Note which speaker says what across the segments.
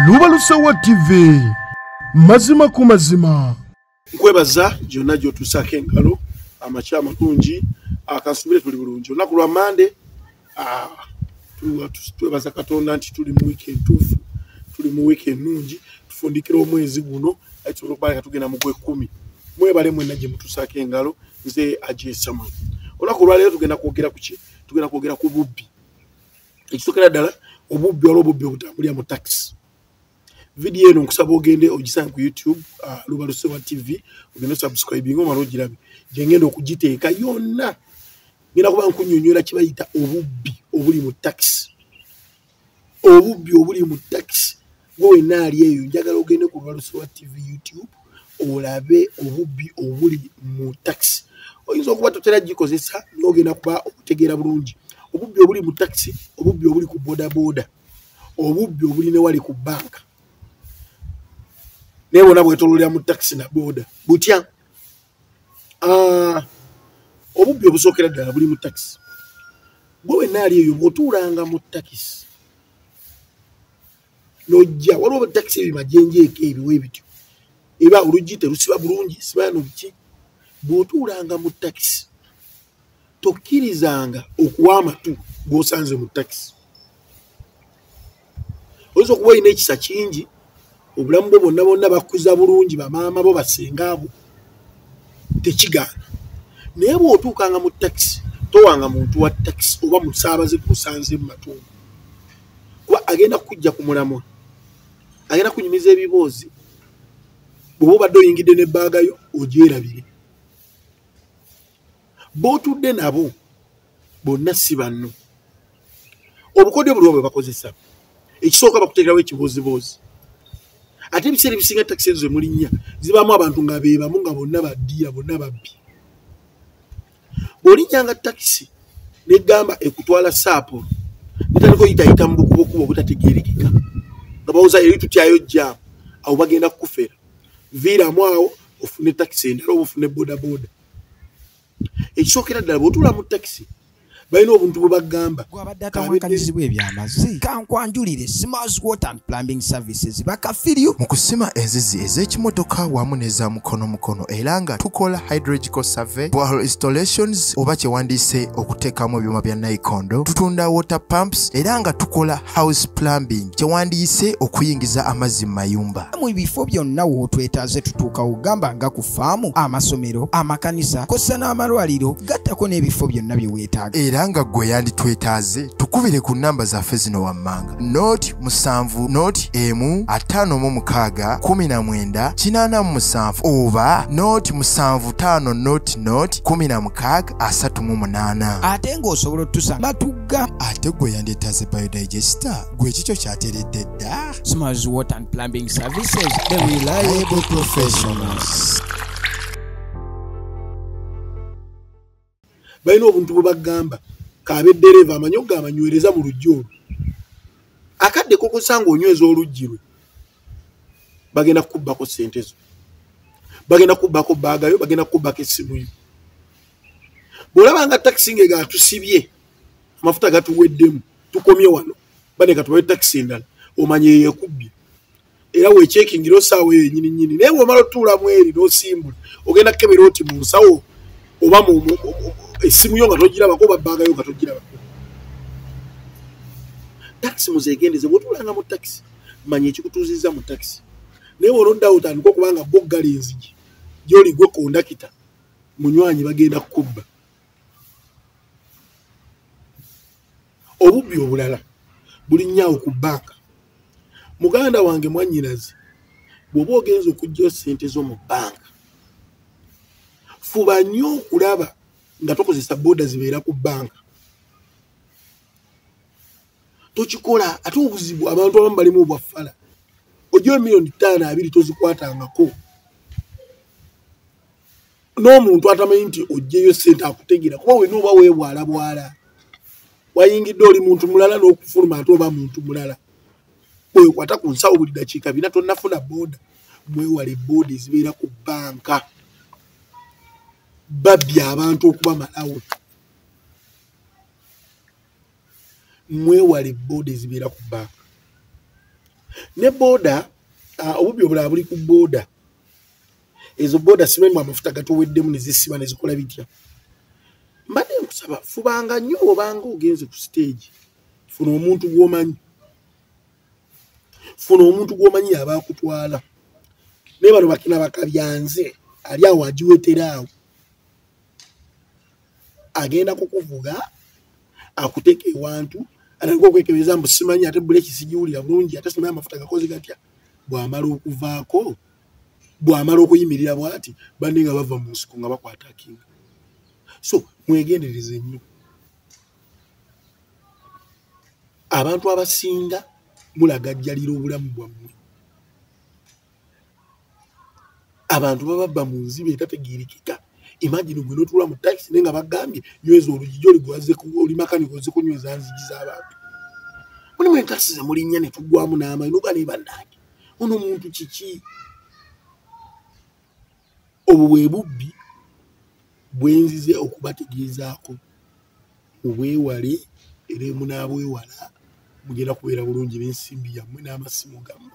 Speaker 1: Lubalusewa TV, mazima ku mazima.
Speaker 2: Nkwebaza gyonna gy'otuusaako engalo, amakya amalungi, akansubire tuli bulungi. Olunaku lwa Mande, twebaza Katonda nti tuli mu wiiki entuufu, tuli mu wiiki ennungi, tufundikira omwezi guno, aye tusobola okuba nga tugenda mu gw'ekkumi. Mwebale mwenna gye mutuusaako engalo, nze Agyei Samuel. Olunaku olwaleero tugenda kwogera ku ki? Tugenda kwogera ku bubbi. Ekisookera ddala, obubbi, waliwo obubbi obutambulira mu takisi. Vidiyo eno nkusaba ogende ogisange ku YouTube, Lubalusewa TV, ogende osubscribinge omale ogirabe. Gye ngenda okugiteeka yonna, ngenda kuba nkunnyonnyola kye bayita obubbi obuli mu takisi. Obubbi obuli mu takisi. Gwe wenna ali eyo, njagala ogende ku Lubalusewa TV YouTube olabe obubbi obuli mu takisi. Oyinza okuba totera gikozesa, naye ogenda kuba okutegeera bulungi. Obubbi obuli mu takisi, obubbi obuli ku bodaboda, obubbi obuli ne wali ku banka. Naye bwonna bwetooloolera mu takisi na boda. Butya? Obubbi obusookera ddala buli mu takisi. Gwe wenna ali eyo, bw'otuulanga mu takisi n'ojja, waliwo takisi ebimajenjeeko ebiwa ebityo, eba oluggi terusiba bulungi, siba no biki. Bw'otuulanga mu takisi, tokkirizanga okuwa amatu g'osanze mu takisi. Oyinza okuba olina ekisa kingi, obulamu bwo bwonna bwonna bakuza bulungi, bamaama bo, basenga abo, tekigaana. Naye bw'otuukanga mu takisi, towanga muntu wa takisi oba musaabaze gw'osanze mu matu. Kuba agenda kukujja ku mulamwa, agenda kunyumiza ebiboozi, bw'oba obadde oyingidde n'ebbaaga yo, ogyerabire. B'otudde nabo bonna si banno. Obukodyo buliwo bwe bakozesa. Ekisooka bakuteekerawo ekibooziboozi. Ate ebiseera ebisinga takisi ezo ze mulinnya zibaamu abantu nga be bamu, nga bonna baddiira, bonna babbi. Bw'olinnyanga takisi n'egamba ekutwala Sapporo, netandika oyitayita mu bukubokubo obutategeerekeka, nga bawooza eri tutyayo jjaamu, awo bagenda kukufera. Viiramu awo ofune takisi endala oba ofune bodaboda. Ekisookera ddala, bw'otuula mu takisi, balina obuntu bwe bagamba.
Speaker 3: Gwabadde atawankanyizibwa ebyamazzi, kankwanjulire Smas Water and Plumbing Services, bakafiryu
Speaker 4: mu kusima enzizi ez'ekimotoka wamu n'eza mukono mukono, era nga tukola hydrological survey, borehole installations oba kyewandiise okuteekamu ebyuma bya nayikondo, tutunda water pumps, era nga tukola house plumbing, kyewandiise okuyingiza amazzi mu mayumba.
Speaker 3: Mu bifo byonna w'otwetaaze tutuukawo, gamba nga ku faamu, amasomero, amakanisa kossa n'amalwaliro, gattako n'ebifo byonna bye weetaaga.
Speaker 4: Era nga ggwe yanditwetaaze, tukubire ku nnamba zaffe zino wammanga: 0 7 0 1 56 19 87 oba 0 7 5 0 0 16 38.
Speaker 3: Ate ng'osobola otusa Matugga.
Speaker 4: Ate ggwe yandyetaaze biodigester, gwe kikyo kyateredde dda.
Speaker 3: Smas Water and Plumbing Services, the reliable professionals.
Speaker 2: Balina obuntu bwe bagamba, kaabe ddereeva amanyi okugamba nywereza mu luggi olwo. Akadde kokozesa ng'onyweza oluggi lwe, bagenda kukubbako ssente zo, bagenda kukubbako bbaaga yo, bagenda kukubbako essimu yo. Bw'olaba nga takisi ng'egatusibye, amafuta gatuweddemu, tukomye wano, baneka tubawe takisi endala, omanye eyo ekubbye. Era weekyekingira osaawa eyo yennyini nnyini. Naye bw'omala otuulamu eri n'osimbula, ogenda kukebera oti mu nsawo oba essimu yo nga togirabako oba bbaaga yo nga togirabako. Takisi muzeegendeze. Bw'otuulanga mu takisi, manya ekikutuuzizza mu takisi. Naye bw'onoddawo otandika okuba nga bo oggala enzigi gy'oli gwe kondakita, munywanyi, bagenda kukubba. Obubbi obulala bulinnyawo ku bbanka. Muganda wange, mwannyinaze, bw'oba ogenza okuggyayo ssente zo mu bbanka, fuba nnyo okulaba nga tokozesa booda zibeera ku bbanka. Tokikola. Ate obuzibu, abantu abamu balimu obwaffala. Ojjayo 5 miliyoni 20, tozikwatangako. N'omuntu atamanyi nti oggyeyo ssente akutegeera, kuba wenna oba weebwalabwala, wayingidde oli muntu mulala, n'okufuluma ate oba muntu mulala. Bwekwata ku nsawo buli dakiika 4, tonnafuna booda. Mwewale booda ezibeera ku bbanka, babbye abantu okubamalawo. Mwewale booda ezibeera ku bbanka. Ne boda, obubbi obulala buli ku boda. Ezo boda simanyi amafuta gatoweddemu ne zisiba ne zikola bitya. Mbadde nkusaba fubanga nnyo obanga ogenze ku stage, funa omuntu gw'omanyi. Funa omuntu gw'omanyi aba akutwala. Naye bano bakina bakabyanze ali awo agiwetera awo. Agenda kukuvuga akuteeka ewantu atandika okwekebeza mbu simanyi ate buleeki sigiwulira bulungi ate simanyi amafuta gakoze gatya. Bw'amala okuvaako, bw'amala okuyimirira bw'ati, banne nga bava mu nsiko nga bakwata akinga. So mwegendereze nnyo. Abantu abasinga mulagajjalira obulamu bwammwe. Abantu bababba mu nzibe etategeerekeka. Imagine gwe n'otuula mu takisi naye nga bagambye nyweza oluggi gy'oli oli makanika ozze kunyweza nzigi z'abantu. Mulimu enkasi ze mulinnya ne tuggwamu n'amaanyi n'oga naye bannange ono muntu kiki? Obwo bwe bubbi bwe nzize okubategeezaako. Mubwewale era munaabwewala mugenda kubeera bulungi n'ensimbi yammwe n'amasimu gammwe.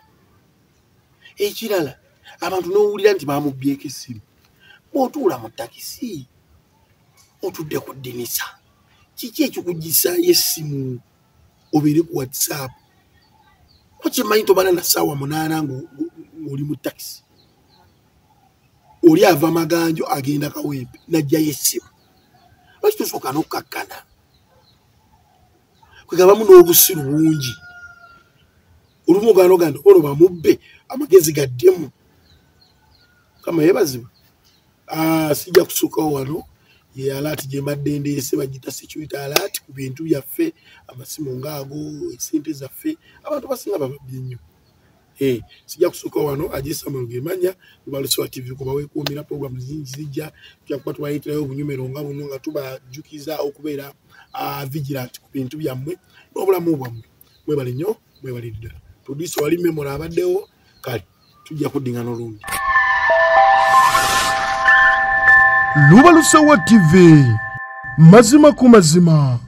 Speaker 2: Ekirala abantu n'owulira nti bamubbyeko essimu. Bw'otuula mu takisi otudde ku ddinisa, kiki ekikugisaayo essimu obeere ku WhatsApp? Okimanyi tomala na ssaawa 8 ng'oli mu takisi. Oli ava Maganjo agenda Kawempe n'aggyayo essimu. Lwaki tosooka n'okkakkana? Kwegabamu n'obusiru bungi. Olumu ogaana ogamba nti ono bamubbe amagezi gaddemu. Mukama yeebazibwe. Sijja kusukkawo wano. Ye alert gye mbadde ndeese bagiyita security alert ku bintu byaffe, amasimu ng'ago, essente zaffe, abantu basinga bababbye nnyo. Sijja kusukkawo wano, Aje Samuel gemanya Lubalusewa TV kuba weekuumira program zingi zijja, tujja kuba tubaleeterayo obunyumero nga buno nga tubajjukiza okubeera vigilant ku bintu byammwe n'obulamu bwammwe. Mwebale nnyo, mwebale ddala. Producer wali Memory abaddewo, kale tujja kuddingana olundi.
Speaker 1: Lubalusewa TV, mazima ku mazima.